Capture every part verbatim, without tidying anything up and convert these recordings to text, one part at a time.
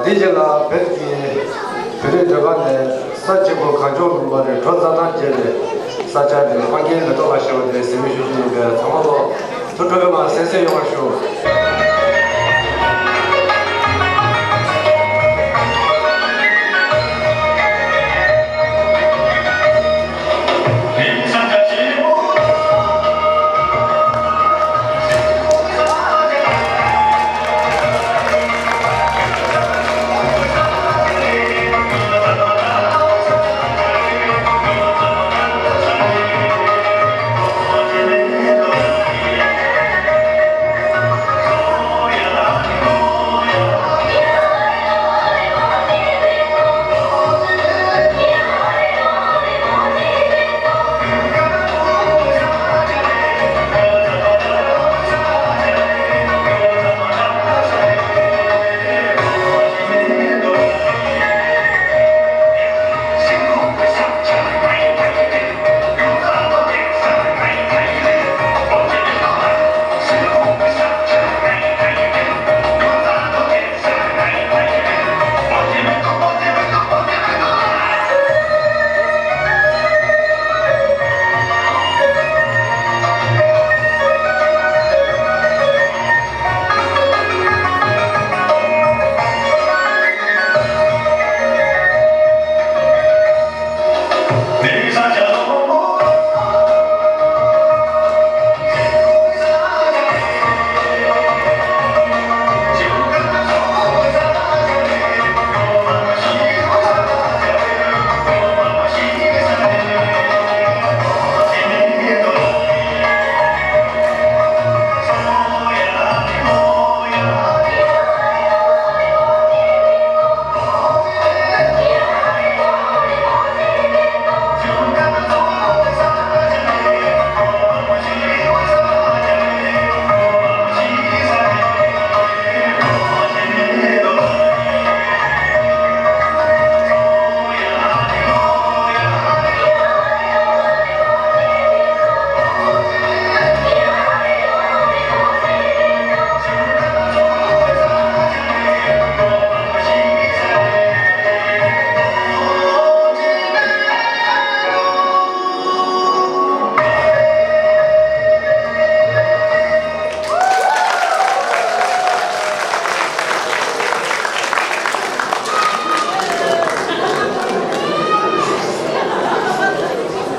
དེ་རྗེས་ལ་བོད་ཀྱི་བོད་རིགས་སྒྲོལ་དཀར་ནས་ས་གཅིག་པུ་གངས་ལྗོངས་ལུང་པ་རེ་གྲོ་རྩ་ཐང་བརྒྱད་རེ་ས་ཆ་རེ་དཔལ་རྒྱལ་མེ་ཏོག་ལ་ཞེས་པ་དེ་གཟིགས་མོ་ཞུ་རྒྱུ་ཡིན་པས་ཚང་མ་ལོ་ཐུགས་ཁྲོ་བའི་མ་གསན་གསན་ཡོང་བར་ཞུ།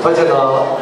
ཐུགས་རྗེ་གནང་།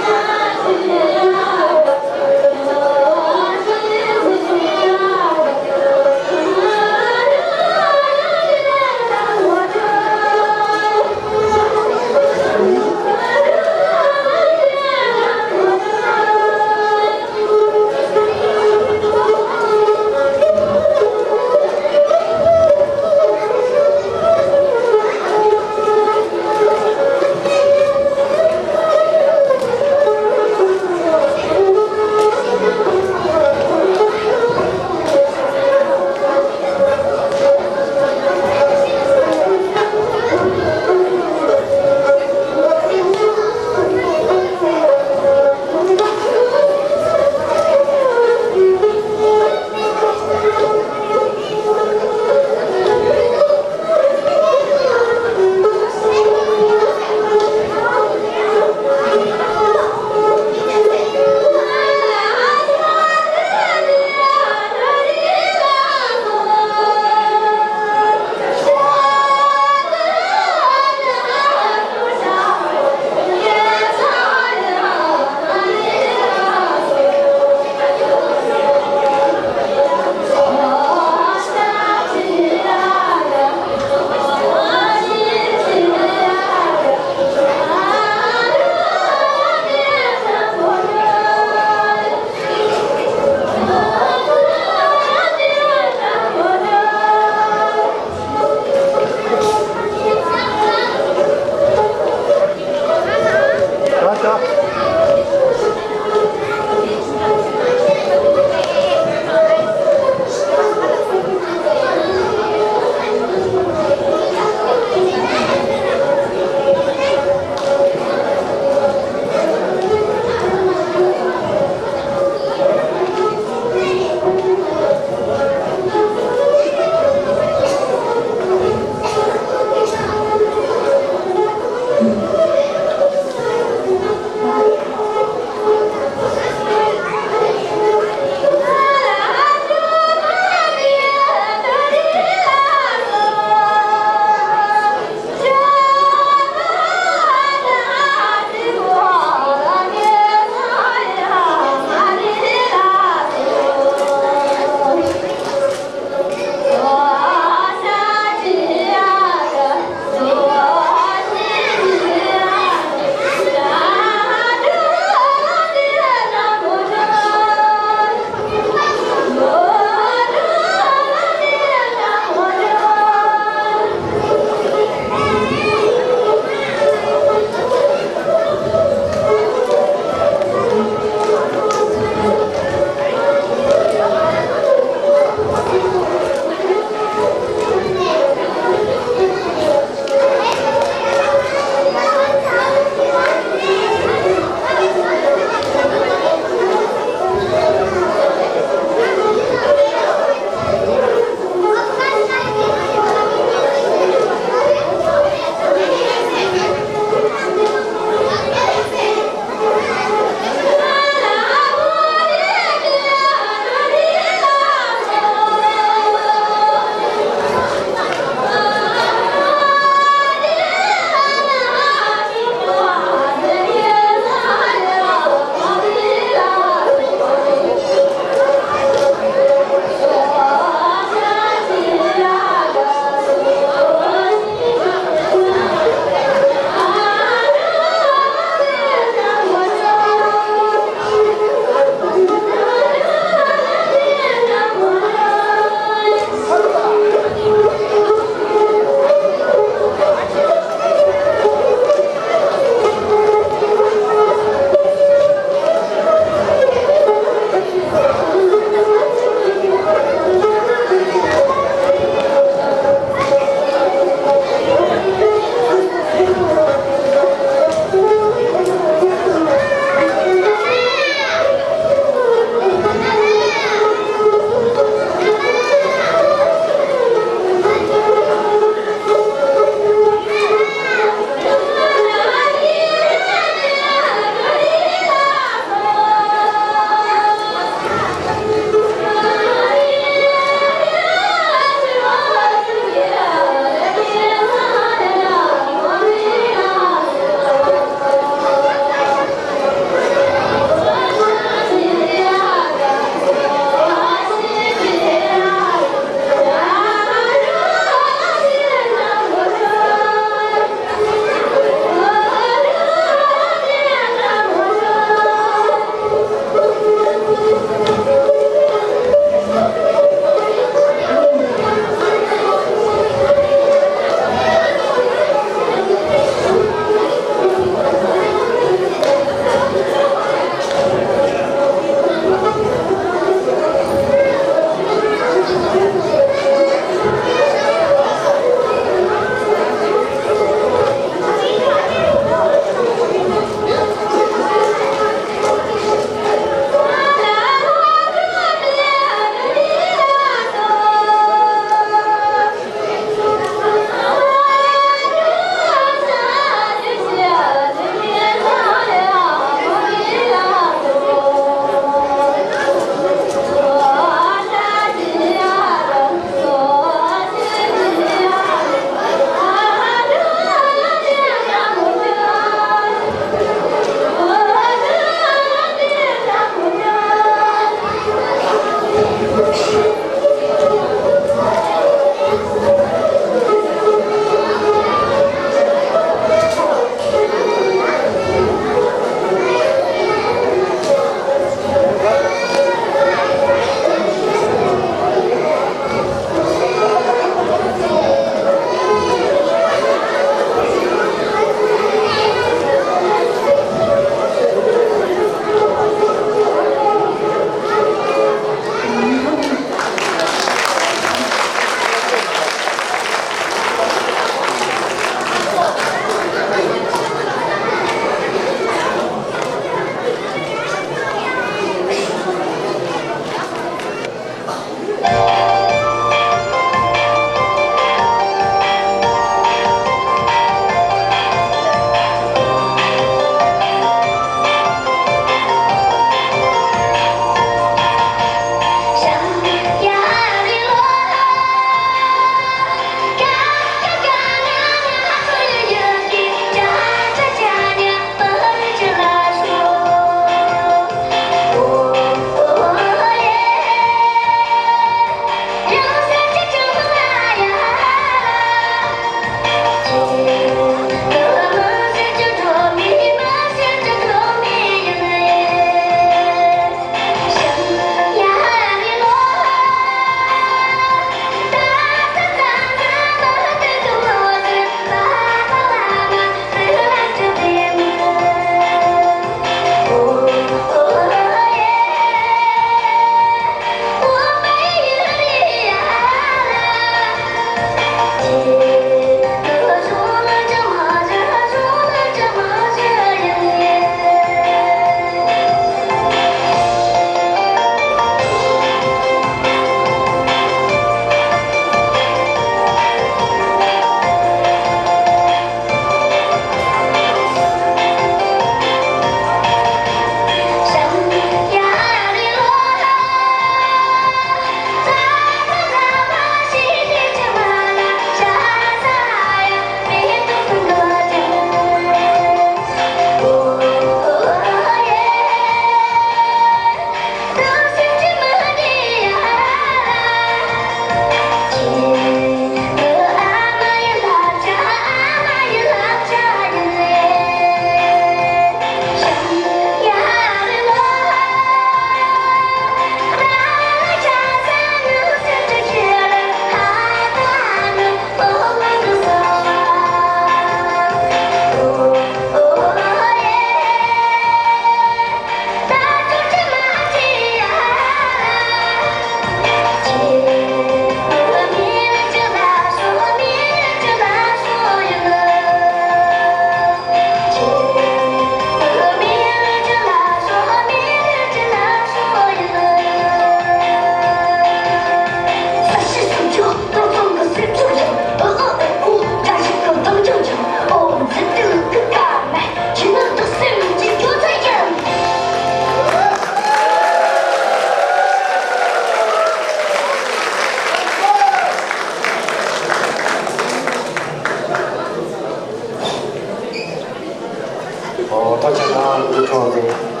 Little Trolley.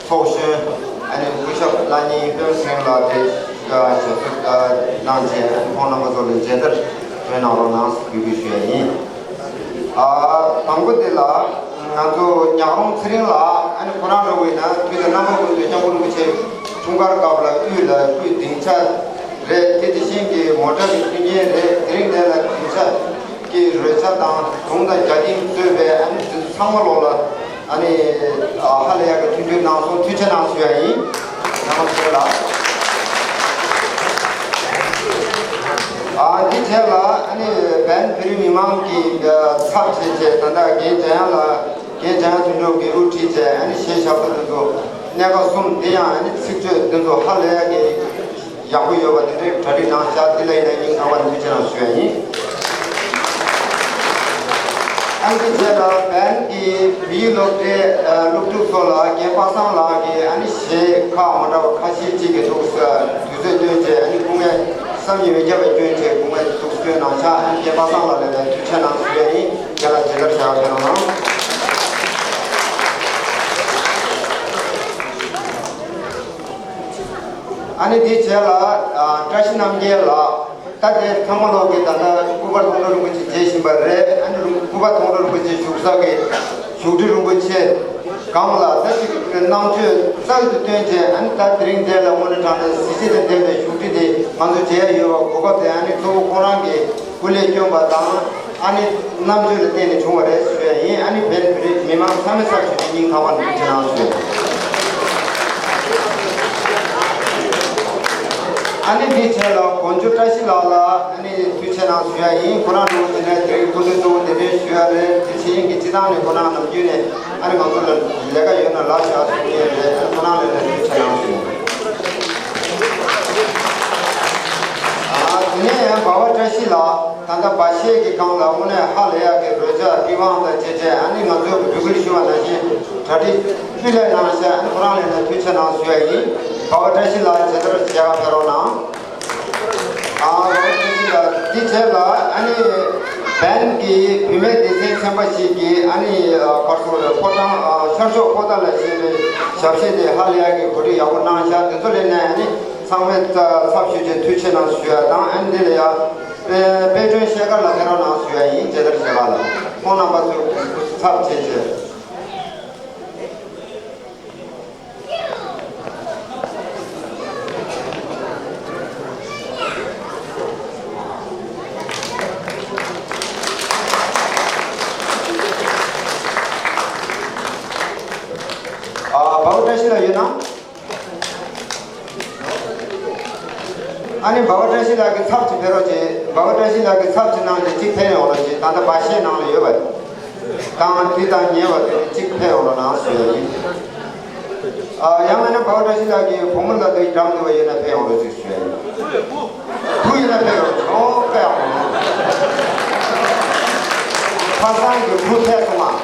ཚོགས་གཞོན་ཨ་ནི་སྐུ་ཞབས་བླ་ཉིང་དཔོན་སེང་ལགས་དེ་ཞབས་སོར་གནང་བྱས། ཁོང་རྣམ་པ་ཚོ་ལ་མཇལ་དར་སྤྲོད་གནང་རོགས་གནང་ཞེས་འབོད་སྐུལ་ཞུ་ཡ་ཡིན། ཨ་དང་པོ་དེ་ལ་ང་ཚོ་ཉག་རོང་ཚེ་རིང་ལགས། ཨ་ནི་ཁོ་རང་འདྲ་བོ་ཡིན་ན་དུས་དང་རྣམ་པ་ཀུན་ཏུ་སྐྱབས་མགོན་རིན་པོ་ཆེ་འཁྲུངས་སྐར་སྐབས་ལ་དབུས་ལ་དབུས་སྡིངས་ཆ་རེད། དེ་དེ་བཞིན་གྱི་མོ་ཊ་གི་མཐུན་རྐྱེན་རེད། དེ་རིང་དེ་ལ་སྡིངས་ཆ་གི་རོལ་ཆ་དང་དུང་དང་རྒྱ་ཏིང་གཙོས་པའི་ཨ་ནི་དེ་ཚོ་ཚང་མ་ལོག་ལ་ཨ་ནི་ཨ་ཧ་ལས་ཡག་གི་མཐུན་འགྱུར་གནང་སོང་། ཐུགས་རྗེ་གནང་ཞུ་ཡ་ཡིན། ཡང་མ་ཚོད་ལ། ཨ་འདི་རྗེས་ལ་ཨ་ནི་བན་བོད་རིགས་མི་མང་གི་ཚབ་བྱས་བྱས། ད་ལྟ་རྒན་འཇམ་དབྱངས་ལགས། རྒན་འཇམ་དབྱངས་དོན་གྲུབ་ཀྱིས་དབུ་ཁྲིད་བྱས། ཨ་ནི་གཞས་ཞབས་བྲོ་དེ་ཚོ་སྣ་ཁ་གསུམ། དེ་ཡང་ཨ་ནི་ཚིག་བརྗོད་དེ་ཚོ་ཧ་ལས་ཡག་གི་ཡག་པོ་ཡོད་པ་དེ་འདྲའི་གྲ་སྒྲིག་གནང་ཤག་དེ་ལ་ཡིན་ན་སྙིང་ཐག་པ་ནས་ཐུགས་རྗེ་གནང་ཞུ་ཡ་ཡིན། ཨ་ནི་དེ་རྗེས་ལ་བན་གྱི་བོད་ཡིག་སློབ་གྲྭའི་ཨ་སློབ་ཕྲུག་ཚོ་ལ་རྒན་པ་སངས་ལགས་ཀྱིས་ཨ་ནི་གཞས་ཁག་མ་འདྲ་བ་ཁ་ཤས་ཅིག་གི་ཐོག་ས་དུས་ཚོད་བཏོན་བྱས། ཨ་ནི་སྐུ་ངལ་བསམ་གྱིས་མི་ཁྱབ་པ་བསྐྱོན་བྱས། སྐུ་ངལ་ཐུགས་སྐྱོན་གནང་ཤག་ཨ་ནི་རྒན་པ་སངས་ལགས་ལ་ལ་ཐུགས་རྗེ་གནང་ཞུ་ཡ་ཡིན། རྒན་ལགས་མཇལ་དར་བཞག་ཕེབས་རོགས་གནང་། ཨ་ནི་དེའི་རྗེས་ལ་ཨ་བཀྲ་ཤིས་རྣམ་རྒྱལ་ལགས། ད་དེ་ཚང་མ་ལོག་གི་ད་ལྟ་སྐུ་པར་མཐོང་གྲོལ་རིན་པོ་ཆེ་མཇལ་བཞིན་པ་རེད། ཨ་ནི་རུ་སྐུ་པར་མཐོང་གྲོལ་རིན་པོ་ཆེ་བཞུགས་ས་གི་བཞུགས་ཁྲི་རིན་པོ་ཆེ་སྒང་ལ་ད་ཅིག་རྣམ་དཔྱོད་རྩལ་དུ་བཏོན་བྱས། ཨ་ནི་ད་དེ་རིང་འདིར་ལ་དངོས་གནས་དྲང་གནས་གཟི་བརྗིད་དང་ལྡན་པའི་བཞུགས་ཁྲི་དེ་ང་ཚོ་མཇལ་ཡ་ཡོད་པ་གོ་སྐབས་དེ། ཨ་ནི་གཙོ་བོ་ཁོང་རང་གི་སྐུ་ལས་བསྐྱོན་པ་དང་། ཨ་ནི་རྣམ་དཔྱོད་ལ་བརྟེན་ནས་བྱུང་བ་རེད་ཞུ་ཡ་ཡིན། ཨ་ནི་བོད་མི་རིགས་མི་མང་ཚང་མའི་ཚབ་ཞུས་ཏེ་སྙིང་ཐག་པ་ནས་ཐུགས་རྗེ་གནང་ཞུ། ཨ་ནི་འདིའི་རྗེས་ལ་དགོན་ཆུ་བཀྲ་ཤིས་ལགས་ལ་ཨ་ནི་ཐུགས་རྗེ་གནང་ཞུ་ཡ་ཡིན། ཁོ་རང་འགྲོ་བ་དེ་ནས་དེ་རིང་སྐུ་མདུན་གཙོ་བོ་གདན་འདྲེན་ཞུ་ཡ་རེད། དེ་ཕྱི་ཡིན་གྱི་སྤྱི་བཏང་ནས་ཁོ་རང་ནམ་རྒྱུན་ནས་ཨ་ནི་ང་ཚོ་ལ་ལས་ཀ་ཡོད་ན་ལབ་བཞག་གསུང་མཁན་རེད། ཨ་ནི་ཁོ་རང་ལ་ལ་ཐུགས་རྗེ་གནང་ཞུ། ཨ་དེ་ནས་འབའ་བ་བཀྲ་ཤིས་ལགས། ད་ལྟ་འབའ་གཞས་ཀྱི་སྒང་ལ་དངོས་གནས་ཧ་ལས་ཡག་གི་རོལ་ཆ་པི་ཝང་དང་བཅས་བཅས། ཨ་ནི་ང་ཚོས་འབོད་སྐུལ་ཞུ་བ་ནང་བཞིན་གྲ་སྒྲིག་སྤུས་ལེགས་གནང་ཤག་ཨ་ནི་ཁོ་རང་ལ་ཡིན་ན་ཐུགས་རྗེ་གནང་ཞུ་ཡ་ཡིན། འབའ་བ་བཀྲ་ཤིས་ལགས་མཇལ་དར་མཇལ་ཁ་ཕེབས་རོགས་གནང་། ཨ་འབའ་བ་བཀྲ་ཤིས་ལགས། འདི་རྗེས་ལ་ཨ་ནི་བན་གྱི་བུད་མེད་སྡེ་ཚན་ཚན་པ་ཞིག་གིས་ཨ་ནི་ཨ་གར་སོང་རེད། ཕོ་བྲང་ཨ་ཤར་ཕྱོགས་པོ་ཏཱ་ལ་ཞེས་པའི་ཞབས་གཞས་དེ་ཧ་ལས་ཡག་གི་གོ་སྒྲིག་ཡག་པོ་གནང་ཤག་དེ་ཚོ་ལ་ཡིན་ན་ཨ་ནི་ཚང་མས་ཚབ་ཞུས་བྱས་ཐུགས་རྗེ་གནང་ཞུ་ཡ་དང་། ཨ་ནི་འདི་ལ་ཡ་དཔལ་དཔལ་སྒྲོན་ཤེལ་དཀར་ལགས་ཕེབས་རོགས་གནང་ཞུ་ཡ་ཡིན། མཇལ་དར་ཤེལ་དཀར་ལགས། ཁོང་རྣམ་པ་ཚོའི་ཚབ་བྱས་བྱས། ཨ་འབའ་བ་བཀྲ་ཤིས་ལགས་ཡོད་ན། ཨ་ནི་འབའ་བ་བཀྲ་ཤིས་ལགས་ཀྱི་ཚབ་ཅིག་ཕེབས་རོགས་བྱེད། འབའ་བ་བཀྲ་ཤིས་ལགས་ཀྱི་ཚབ་ཅིག་གནང་སྟེ་གཅིག་ཕེབས་ཡོང་རོགས་བྱེད། ད་ལྟ་འབའ་གཞས་ནང་ལ་ཡོད་པ་དང་། འདི་དང་ཉེ་བ་དེ་གཅིག་ཕེབས་ཡོང་རོགས་གནང་ཞུ་ཡ་ཡིན། ཨ་ཡང་མིན་ན་འབའ་བ་བཀྲ་ཤིས་ལགས་ཀྱི་བུ་མོ་ལ་དེ་འགྲམ་དུ་བ་ཡོད་ན་ཕེབས་ཡོང་རོགས་ཅིག་ཞུ་ཡ་ཡིན། བུ་ཡིན་ན་ཕེབས་ཡོང་རོགས། ཨོ་ཕེབས་ཡོང་རོགས། ཕ་བཟང་གི་བུ་ཕེབས་སོང་ང་།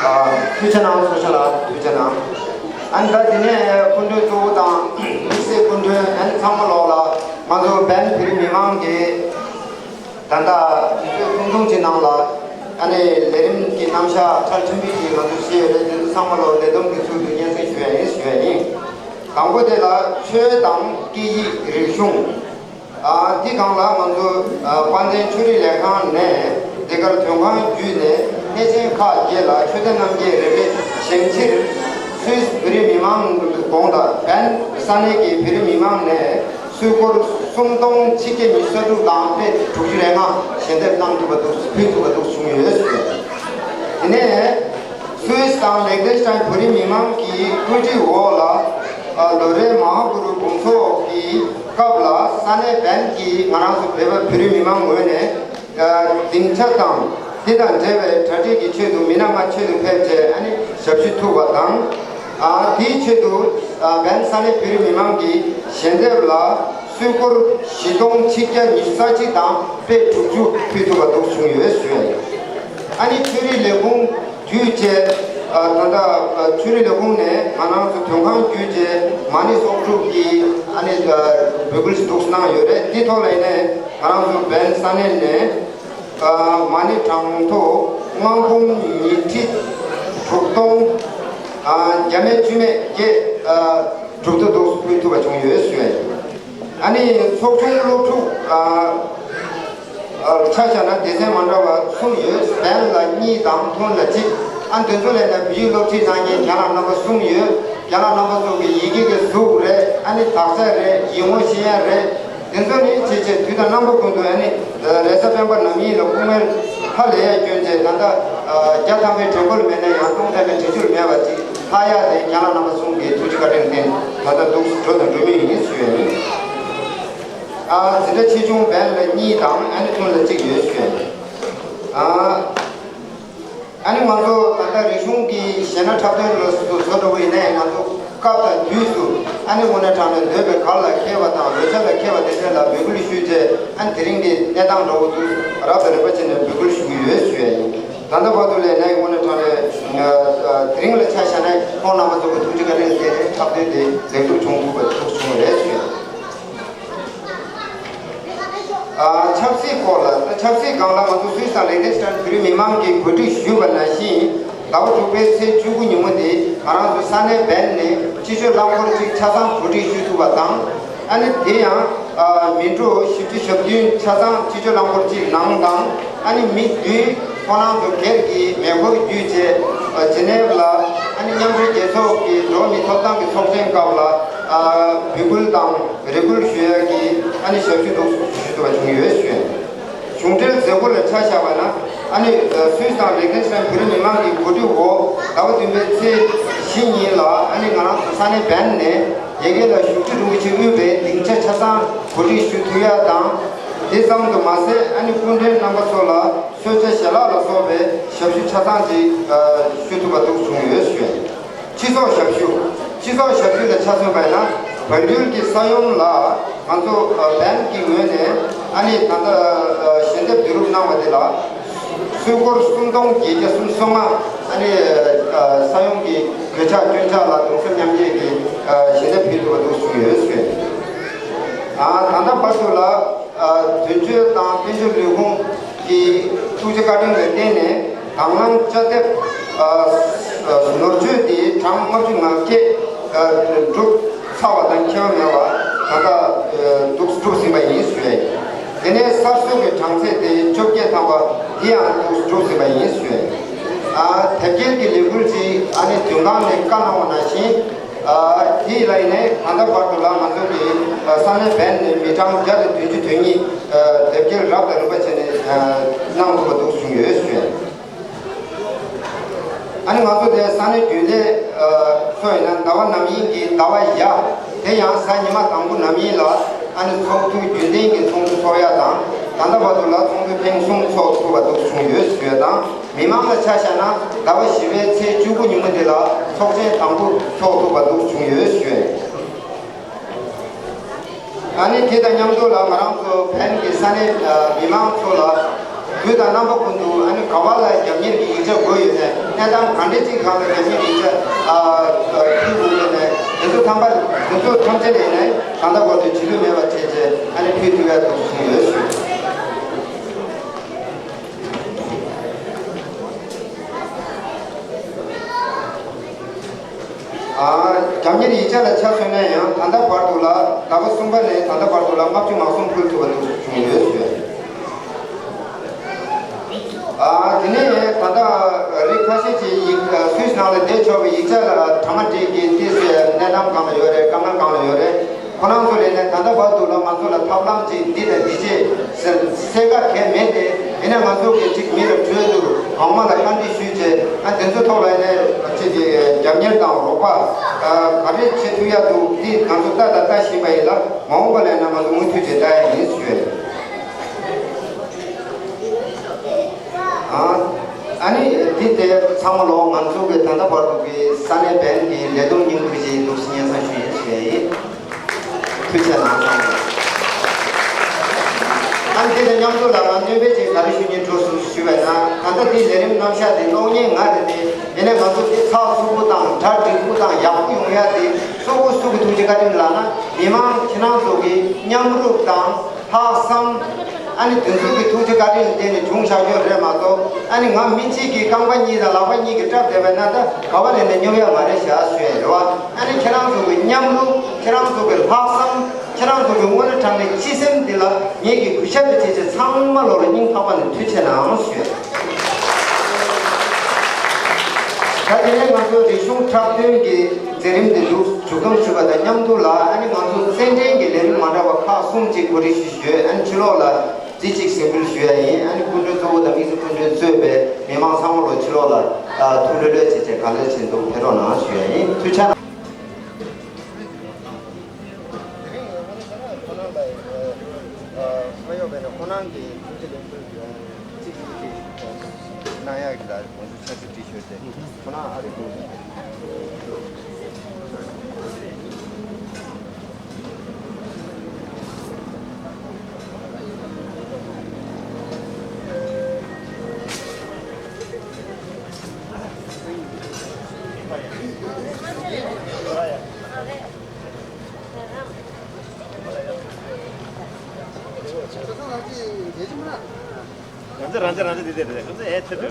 ཨ་ཐུགས་རྗེ་གནང་། ཚོགས་གཙོ་ལགས་ཐུགས་རྗེ་གནང་། ཨ་ནི་ད་དེ་ནས་སྐུ་མགྲོན་གཙོ་བོ་དང་དམིགས་བསལ་སྐུ་མགྲོན། ཨ་ནི་ཚང་མ་ལོག་ལ་ང་ཚོ་བན་བོད་རིགས་མི་མང་གི་ད་ལྟ་དུས་ཚོད་ཐུང་ཐུང་ཅིག་ནང་ལ་ཨ་ནི་ལས་རིམ་གྱི་རྣམ་གཞག་ཁྲ་ཁྲིམས་ཡིག་ཅིག་ང་ཚོ་ཤེས་ཡོད་རེད། དེ་ཚོ་ཚང་མ་ལོག་ལས་བསྡོམས་ཀྱི་ཚུལ་དུ་སྙན་སེང་ཞུ་ཡ་ཡིན་ཞུ་ཡ་ཡིན། དང་པོ་དེ་ལ་ཆོས་དང་སྐད་ཡིག་རིག་གཞུང་། ཨ་འདི་སྒང་ལ་ང་ཚོ་ཨ་དཔལ་ལྡན་ཆོས་རིག་ལས་ཁང་ནས་འདི་གར་དོན་ཁང་བརྒྱུད་ནས་གནས་ཆེན་ཁག་བརྒྱད་ལ་ཆོས་སྡེ་རྣམ་རྒྱལ་རེ་རེ་བཞེངས་ཕྱིར། སུད་སི་བོད་རིགས་མི་མང་དགོངས་དག་བན་ས་གནས་ཀྱི་བོད་རིགས་མི་མང་ནས་སུད་སྒོར་སུམ་སྟོང་ཆིག་བརྒྱ་ཉི་ཤུ་རྩ་དྲུག་དང་པད་དྲུག་ཅུ་རེ་ལྔ་ཞལ་འདེབས་གནང་ཐུབ་པ་འདུག་ཕུལ་ཐུབ་པ་འདུག་བྱུང་ཡོད་ཟེར། དེ་ནས་སུད་སི་དང་ལེག་ཏེན་སི་ཏན་བོད་རིགས་མི་མང་གི་བཀོད་སྒྲིག་འོག་ལ་ཨ་ལོ་རེའི་མ་ཧཱ་གུ་རུ་འབུམ་ཚོགས་ཀྱི་སྐབས་ལ་ས་གནས་བན་གྱི་ང་རང་ཚོ་བོད་པ་བོད་རིགས་མི་མང་ངོས་ནས་ཨ་སྡིངས་ཆ་དང་དེ་དང་འབྲེལ་བའི་གྲ་སྒྲིག་གི་ཆེད་དུ་མི་སྣ་ལྔ་ཆེད་དུ་ཕེབས་བྱས་ཨ་ནི་ཞབས་ཕྱི་ཐུབ་པ་དང་། ཨ་དེའི་ཆེད་དུ་ཨ་བན་ས་གནས་བོད་རིགས་མི་མང་གི་ཞལ་འདེབས་ལ་སུད་སྒོར་བཞི་སྟོང་ཆིག་བརྒྱ་ཉི་ཤུ་རྩ་གཅིག་དང་པད་དྲུག་ཅུ་ཕུལ་ཐུབ་པ་འདུག་བྱུང་ཡོད་ཞུ་ཡ་ཡིན། ཨ་ནི་ཆོས་རིག་ལས་ཁུངས་དུས་བཅད་ ད་ལྟ་ཆོས་རིག་ལས་ཁུངས་ནས་ང་རང་ཚོ་དོན་ཁང་བརྒྱུད་བྱས་མ་ཎི་གསོག་སྒྲུབ་ཀྱི་ཨ་ནི་འབོད་སྐུལ་ཞིག་འདུག་གནང་ཡོད་རེད། དེ་ཐོག་ལ་ཡིན་ནའི་ང་རང་ཚོ་བན་ས་གནས་ནས་མ་ཎི་གྲངས་ཐོ་སྔ་འབུམ་ཉིས་ཁྲི་དྲུག་སྟོང་བརྒྱ་མེད་བཅུ་མེད་བརྒྱད་གྲུབ་ཐོབ་འདུག་ཕུལ་ཐུབ་པ་བྱུང་ཡོད་ཞུ་ཡ་ཡིན། ཨ་ནི་ཚོགས་ཆུང་སློབ་ཕྲུག་ཆ་བཞག་ན་སྡེ་ཚན་མ་འདྲ་བ་གསུམ་ཡོད། བན་ལ་གཉིས་དང་ཐུན་ལ་གཅིག་ཨ་འདི་ཚོ་ལས་ན་བོད་ཡིག་སློབ་ཁྲིད་གནང་མཁན་རྒན་ལགས་རྣམ་པ་གསུམ་ཡོད། རྒན་ལགས་རྣམ་པ་ཚོ་གི་ཡི་གེ་གི་གཟུགས་རེད། ཨ་ནི་དག་ཆ་རེད། ཡིག་ངོ་ཤེས་ཡ་རེད། དེ་ཚོ་ནི་ཆེས་ཆེ་དུས་དང་རྣམ་པ་ཀུན་ཏུ་ཨ་ནི་རེས་གཟའ་སྤེན་པ་ནམ་ཡིན་ལ་སྐུ་ངལ་ཧ་ལས་ཡ་སྐྱོན་བྱས་ད་ལྟ་བརྒྱ་ཐམ་པའི་དྲན་སྐུལ་མེད་ན་ཡང་སྟོང་ཐམ་པའི་དྲན་སྐུལ་མེད་པ་ཅིག་ལྷག་ཡ་དེ་རྒན་ལགས་རྣམ་པ་གསུམ་གི་ཐུགས་རྗེ་བཀའ་དྲིན་བརྟེན་ད་ལྟ་འདུག་འགྲོ་དང་འགྲོ་མུས་ཡིན་ཞུ་ཡ་ཡིན། ཨ་འཛིན་གྲྭ་ཆེ་ཆུང་བན་ལ་གཉིས་དང་ཨ་ནི་ཐུན་ལ་གཅིག་ཡོད་ཞུ་ཡ་ཡིན། ཨ་ཨ་ནི་ང་ཚོ་ད་ལྟ་རིག་གཞུང་གི་གཞས་སྣ་འཁྲབ་སྟོན་ལ་སོ་སོ་འགྲོ་བ་ཡིན་ནའི་ང་ཚོ་སྐབས་དང་དུས་སུ་ཨ་ནི་དངོས་གནས་དྲང་གནས་འདོད་པའི་གར་ལ་མཁས་པ་དང་རོལ་ཆ་ལ་མཁས་པ་དེ་འདྲ་ལ་འབོད་སྐུལ་ཞུས་རྗེས་ཨ་ནི་དེ་རིང་གི་གནས་སྟངས་འདྲ་བོ་དུས་རབ་དང་རིམ་པ་བྱས་ནས་འབོད་སྐུལ་ཞུ་གི་ཡོད་ཞུ་ཡ་ཡིན། ད་ལྟ་བར་དུ་ལས་ནའི་དངོས་གནས་དྲང་གནས་དེ་རིང་ལ་ཆ་བཞག་ན་ཁོང་རྣམ་པ་ཚོ་གི་ཐུགས་རྗེ་བཀའ་དྲིན་བརྟེན་ནས་འཁྲབ་སྟོན་དེ་ལེགས་གྲུབ་བྱུང་ཐུབ་པ་ཐུགས་བྱུང་བ་རེད་ཞུ་ཡ་ཡིན། ཨ་ཆབ་སྲིད་སྐོར་ལ། ཆབ་སྲིད་སྒང་ལ་ང་ཚོ་སུད་སི་དང་ལིག་ཏེན་སི་ཊན་བོད་རིགས་མི་མང་གིས་གོ་སྒྲིག་ཞུས་པ་ནང་བཞིན་ཟླ་བ་དྲུག་པའི་ཚེས་བཅུ་དགུ་ཉིན་མོ་དེ་ང་རང་ཚོ་ས་གནས་བན་ནས་སྤྱི་སྤྱོད་རླངས་འཁོར་གཅིག་ཆ་ཚང་གོ་སྒྲིག་ཞུས་ཐུབ་པ་དང་། ཨ་ནི་དེ་ཡང་ཨ་མི་འགྲོ་བཞི་བཅུ་ཞེ་བདུན་ཆ་ཚང་སྤྱི་སྤྱོད་རླངས་འཁོར་གཅིག་ནང་དང་། ཨ་ནི་མི་བདུན་ཁོ་རང་ཚོ་སྒེར་གྱི་མེ་འཁོར་བརྒྱུད་བྱས་ཨ་ཇི་ནེབ་ལ་ཨ་ནི་མཉམ་འབྲེལ་རྒྱལ་ཚོགས་ཀྱི་འགྲོ་བ་མིའི་ཐོབ་ཐང་གི་ཚོགས་ཆེན་སྐབས་ལ་ཨ་འབོད་སྐུལ་དང་རེ་སྐུལ་ཞུ་ཡག་གི་ཨ་ནི་ཞབས་ཞུ་འདུག་ཞུ་ཐུབ་པ་བྱུང་ཡོད་ཞུ། གཞུང་འབྲེལ་མཛད་སྒོ་ལ་ཆ་བཞག་པ་ན་ཨ་ནི་སུད་སི་དང་ལིག་ཏེན་སི་ཊན་བོད་རིགས་མི་མང་གི་གོ་སྒྲིག་འོག་ཟླ་བ་བདུན་པའི་ཚེས་བཞི་ཉིན་ལ་ཨ་ནི་ང་རང་ཚོ་ས་གནས་བན་ནས་ཡ་གི་ལ་བཞུགས་ཁྲི་རིན་པོ་ཆེ་དབུས་པའི་སྡིངས་ཆ་ཆ་ཚང་གོ་སྒྲིག་ཞུ་ཐུབ་ཡག་དང་། དེ་ཙམ་དུ་མ་ཟད་ཨ་ནི་སྐུ་མགྲོན་རྣམ་པ་ཚོ་ལ་གསོལ་ཇ་ཞལ་ལག་ལ་སོགས་པའི་ཞབས་ཞུ་ཆ་ཚང་ཅིག་ཞུ་ཐུབ་པ་འདུག་བྱུང་ཡོད་ཞུ། སྤྱི་ཚོགས་ཞབས་ཞུ། སྤྱི་ཚོགས་ཞབས་ཞུ་ལ་ཆ་མཚོན་པ་ཡིན་ན་བལ་ཡུལ་གྱི་ས་ཡོམ་ལ་ང་ཚོ་བན་གྱི་ངོས་ནས་ཨ་ནི་ད་ལྟ་ཞལ་འདེབས་བསྡུ་རུབ་གནང་བ་དེ་ལ་སུད་སྒོར་སུམ་སྟོང་བརྒྱད་བརྒྱ་སུམ་ཅུ་སོ་ལྔ་ཨ་ནི་ས་ཡོམ་གྱི་གོད་ཆག་སྐྱོན་ཆག་ལ་གདུང་སེམས་མཉམ་སྐྱེད་ཀྱི་ཞལ་འདེབས་ཕུལ་ཐུབ་པ་འདུག་བྱུང་ཡོད་ཞུ། ད་ལྟ་བར་དུ་ལ། དོན་གཅོད་དང་དཔལ་འབྱོར་ལས་ཁུངས་ཀྱི་ཐུགས་རྗེ་བཀའ་དྲིན་ལ་བརྟེན་ནས་དང་བླངས་ཅ་དེབ་ནོར་བཅོས་དེ་གྲངས་ལྔ་བཅུ་ང་བརྒྱད་གྲུབ་ཚར་བ་དང་ཁྱད་པར་མེད་པ་ད་ལྟ་འདུག་གྲུབ་ཟིན་པ་ཡིན་ཞུ་ཡ་ཡིན། དེ་ནས་གསར་བཟོ་གི་གྲངས་ཚད་དེ་བཅོ་བརྒྱད་ཐམ་པ་དེ་ཡང་འདུག་གྲུབ་ཟིན་པ་ཡིན་ཞུ་ཡ་ཡིན། དེབ་སྐྱེལ་གྱི་ལས་འགུལ་ཅིག་ཨ་ནི་མདུན་ཁང་ནས་བཀའ་གནང་བ་ནང་བཞིན། དེ་ལ་ཡིན་ནའི་ད་ལྟ་བར་དུ་ལ་ང་ཚོ་གི་ས་གནས་བན་ནས་མི་གྲངས་བརྒྱ་དང་བདུན་ཅུ་དོན་གཉིས་དེབ་སྐྱེལ་རབ་དང་རིམ་པ་བྱས་ནས་གནང་ཐུབ་པ་འདུག་བྱུང་ཡོད་ཞུ། ཨ་ནི་ང་ཚོ་དེ་ས་གནས་རྒྱུན་ལས་ཚོ་ཡིན་ན་ཟླ་བ་ནམ་ཡིན་གྱི་ཟླ་བ་ཡ་དེ་ཡང་གཟའ་ཉི་མ་དང་པོ་ནམ་ཡིན་ལ་ཨ་ནི་ཚོགས་འདུ་རྒྱུན་ལྡན་གྱི་ཚོགས་འདུ་ཚོགས་ཡ་དང་ད་ལྟ་བར་དུ་ལ་ཚོགས་འདུ་ཐེངས་གསུམ་ཚོགས་ཐུབ་པ་འདུག་བྱུང་ཡོད་ཞུ་ཡ་དང་། མི་མང་ལ་ཆ་བཞག་ན་ཟླ་བ་བཞི་པའི་ཚེས་བཅུ་དགུ་ཉིན་མོ་འདི་ལ་ཚོགས་ཆེན་དང་པོ་ཚོགས་ཐུབ་པ་འདུག་བྱུང་ཡོད་ཞུ། ཨ་ནི་དེ་དང་མཉམ་དུ་ལ་ང་རང་ཚོ་བན་གྱི་ས་གནས་མི་མང་ཚོ་ལ་དུས་དང་རྣམ་པ་ཀུན་ཏུ་ཨ་ནི་ག་བ་ལ་རྒྱབ་གཉེར་གྱི་ཡིག་ཆ་དགོས་ཡོད་ནས་གནས་སྟངས་ག་འདྲ་ཅིག་སྒང་ལ་རྒྱབ་གཉེར་ཡིག་ཆ་ཕུལ་དགོས་ཡོད་ནས་དེ་ཚོ་ཐམ་པ་དེ་ཚོ་ཐམས་ཅད་ལས་ནས་ད་ལྟ་བར་དུ་བྱེད་ལུགས་མེད་པ་བྱས་རྗེས་ཨ་ནི་ཕུལ་ཐུབ་ཡ་འདུག་བྱུང་ཡོད་ཞུ། རྒྱབ་གཉེར་ཡིག་ཆ་ལ་ཆ་མཚོན་ན་ཡང་ད་ལྟ་བར་དུ་ལ་ཟླ་བ་གསུམ་པ་ནས་ད་ལྟ་བར་དུ་ལ་ལྔ་བཅུ་ང་གསུམ་ཕུལ་ཐུབ་པ་འདུག་བྱུང་ཡོད་ཞུ། དེ་ནས་ད་ལྟ་རིགས་ཁ་ཤས་ཀྱིས་ཡིག་སུད་སི་ནང་ལ་བསྡད་ཆོག་པའི་ཡིག་ཆ་ལ་གྲ་མ་འགྲིག་གི་ཏིས་གནས་སྟངས་གང་ལ་ཡོད་རེད། དཀའ་ངལ་གང་ལ་ཡོད་རེད། ཁོ་རང་ཚོ་ལས་ནས་ད་ལྟ་བར་དུ་ལ་ང་ཚོ་ལ་ཐབས་ལམ་ཅིག་འདི་དང་འདི་བྱེད་ཟེར་གསལ་ཁ་གང་མེད་དེ། ཡིན་ན་ང་ཚོ་གི་ཅིག་མི་ལ་གྲོས་བསྡུར་གོང་མ་ལ་བཀའ་འདྲི་ཞུས་རྗེས་ཨ་དེ་ཚོ་ཐོག་ལ་ཡིན་ནས་ཅིག་གི་རྒྱབ་གཉེར་དང་རོགས་པ་ག་རེ་བྱེད་ཐུབ་ཡ་འདུག་འདི་ང་ཚོ་ལྟ་དང་ལྟ་བཞིན་པ་ཡིན་ལ་མ་འོངས་པ་ལ་ཡིན་ན་ང་ཚོ་མུ་མཐུད་བྱེད་ལྟ་ཡ་ཡིན་ཞུས། ཨ་ནི་འདི་དེ་ཚང་མ་ལོ་ང་ཚོ་གི་ད་ལྟ་བར་དུ་གི་ས་གནས་བན་གྱི་ལས་བསྡོམས་སྙིང་བསྡུས་ཤིག་འདུག་སྙན་སེང་ཞུ་ཡིན་ཞུ་ཡ་ཡིན། ཐུགས་རྗེ་གནང་། དེ་དང་མཉམ་དུ་ལ་ང་སྣོན་པ་ཅིག་ག་རེ་ཞུ་སྙིང་འདོད་སོང་ཞུས་པ་ན། གང་ལྟར་འདི་ལས་རིམ་རྣམ་གཞག་དེ་གློག་བརྙན་ལྔ་རེད་དེ། ཡིན་ནའི་ང་ཚོ་དེ་ཚགས་ཚུད་པོ་དང་གྲ་འགྲིག་པོ་དང་ཡག་པོ་ཡོང་ཡ་དེ་སོ་སོ་སོ་གི་ཐུགས་རྗེ་བཀའ་དྲིན་ལབ་ན། མི་མང་ཁྱེད་རང་ཚོ་གི་མཉམ་རུབ་དང་ལྷག་བསམ། ཨ་ནི་དེ་ཚོ་གི་ཐུགས་རྗེ་བཀའ་དྲིན་ལ་བརྟེན་ནས་བྱུང་བཞག་ཡོད་རེད་མ་གཏོགས། ཨ་ནི་ང་མི་གཅིག་གི་རྐང་པ་གཉིས་དང་ལག་པ་གཉིས་ཀྱིས་བཀྲབས་བསྡད་པ་ན་ད་ག་བ་ལས་ནས་སྙོབ་ཡ་མ་རེད་བཞག་ཞུ་ཡ་རེད་བ། ཨ་ནི་ཁྱེད་རང་ཚོ་གི་མཉམ་རུབ། ཁྱེད་རང་ཚོ་གི་ལྷག་བསམ། ཁྱེད་རང་ཚོ་གི་དངོས་གནས་དྲང་གནས་སྤྱི་སེམས་འདི་ལ་ངེད་ཀྱིས་གུས་ཞབས་དང་བཅས་ཏེ་ཚང་མ་ལོ་ལ་སྙིང་ཐག་པ་ནས་ཐུགས་རྗེ་གནང་ཞུ། ད་དེ་ནས་ང་ཚོ་རིག་གཞུང་འཁྲབ་སྟོན་གྱི་མཛད་རིམ་འདི་འདུག་མཇུག་སྡོམ་ཞུ་བ་དང་མཉམ་དུ་ལ། ཨ་ནི་ང་ཚོ་རྩེད་འགྲན་གྱི་ལས་རིམ་མ་འདྲ་བ་ཁག་གསུམ་ཅིག་གོ་སྒྲིག་ཞུས་ཡོད། ཨ་ནི་ཕྱི་ལོགས་ལ་རྩིས་གཅིག་གཟིགས་འབུལ་ཞུ་ཡ་ཡིན། ཨ་ནི་སྐུ་མགྲོན་གཙོ་བོ་དང་དམིགས་བསལ་སྐུ་མགྲོན་གཙོས་པའི་མི་མང་ཚང་མ་ལོ་ཕྱི་ལོགས་ལ་ཐུགས་ལྷོད་ལྷོད་བྱས་བྱས་ག་ལེར་བྱེད་འདུག་ཕེབས་རོགས་གནང་ཞུ་ཡ་ཡིན། ཐུགས་རྗེ་གནང་། དེ་རིང་ཁོ་ན་ལ་ཁོ་ན་ལ་ཨ་ཁོ་ཡོད་པས་ན་ཁོ་རང་གི་ཐུགས་རྗེ་ལེགས་འབུལ་གྱི་གཅིག་གཅིག་གིས་གནང་ཡག་གི་ལ་ཁོང་ཚོ་ཆབ་སྲིད་སྒྲིག་ཞོར་དེ་ཁོ་ན་ཨ་རི་ཁོ་རང་ཚོ་རང་ཚོ་རང་ཚོ་འདི་དེ་རེད། ཁོ་ཚོ་ཨེ་ཐེ་ཐེ།